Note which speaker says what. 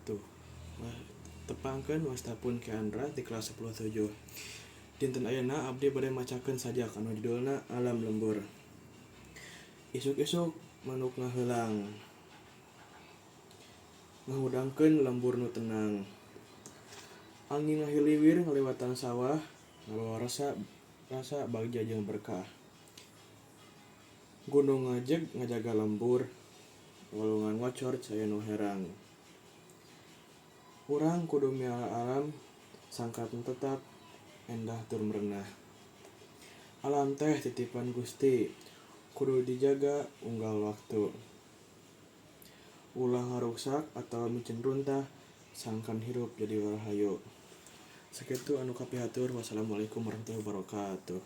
Speaker 1: Wabarakatuh. Tepangkeun wasta pun Keandra di kelas 10 7. Dinten ayeuna abdi bade macakeun sajak anu judulna Alam Lembur. Isuk-isuk manuk ngaheulang, ngahudangkeun lembur nu tenang. Angin ngahiliwir ngaliwatan sawah, ngabawa rasa rasa bagja jeung berkah. Gunung ngajeg ngajaga lembur, walungan ngocor cai nu herang. Urang kudu miara alam sangkan tetap endah tur merenah. Alam teh titipan Gusti, kudu dijaga unggal waktu. Ulah ngaruksak atawa miceun runtah, sangkan hirup jadi rahayu. Sakitu anu kapihatur, wassalamualaikum warahmatullahi wabarakatuh.